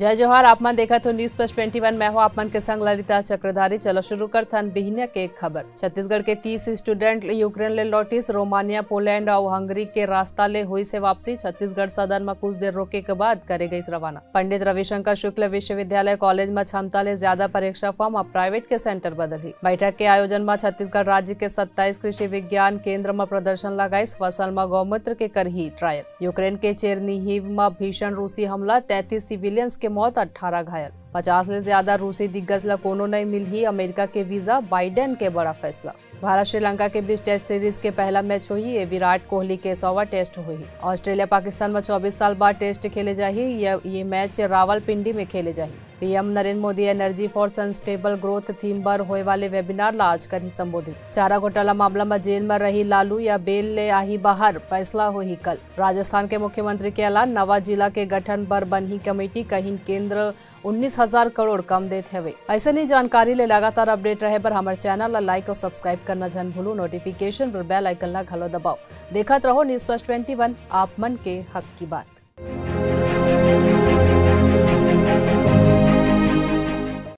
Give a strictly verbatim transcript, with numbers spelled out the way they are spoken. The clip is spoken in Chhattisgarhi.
जय जोहार, आप मन देखत हो News Plus Twenty One। मैं हूं आप मन के संग ललिता चक्रधारी। चलो शुरू करथन बिहनिया के खबर। छत्तीसगढ़ के तीस स्टूडेंट यूक्रेन ले लौटिस। रोमानिया, पोलैंड अउ हंगरी के रास्ता ले हुई से वापसी। छत्तीसगढ़ सदन म कुछ देर रोके के बाद करे गईस रवाना। पंडित रविशंकर शुक्ल विश्वविद्यालय कॉलेज म क्षमता ले ज्यादा परीक्षा फॉर्म, अब प्राइवेट के सेंटर बदलही। बैठक के आयोजन म छत्तीसगढ़ राज्य के सत्ताईस कृषि विज्ञान केंद्र म प्रदर्शन लगाइस। फसल म गौमूत्र के करही ट्रायल। यूक्रेन के चेरनीहिव म भीषण रूसी हमला, तैंतीस सिविलियंस के मौत, अट्ठारह घायल। पचास ले ज्यादा रूसी दिग्गज ल कोनो नइ मिलही अमेरिका के वीजा, बाइडेन के बड़ा फैसला। भारत श्रीलंका के बीच टेस्ट सीरीज के पहला मैच होही, ये विराट कोहली के सौवा टेस्ट होही। ऑस्ट्रेलिया पाकिस्तान म चौबीस साल बाद टेस्ट खेले जाही, ये, ये मैच रावलपिंडी में खेले जाही। PM Narendra Modi energy for sustainable growth theme बर होए वाले वेबिनार ला आज करही संबोधित। चारा घोटाला मामला म जेल म रही लालू या बेल ले आही बाहर, फैसला होही कल। राजस्थान के मुख्यमंत्री के ऐलान, नवा जिला के गठन बर बनही कमेटी, कहिन केंद्र उन्नीस हजार करोड़ कम देत हवे। ऐसे ही जानकारी ले लगातार अपडेट रहे बर हमर चैनल ला लाइक और सब्सक्राइब करना झन भूलू। नोटिफिकेशन बर बेल आइकन ला घलो दबाओ। देखत रहो News Plus Twenty One, आप मन के हक की बात।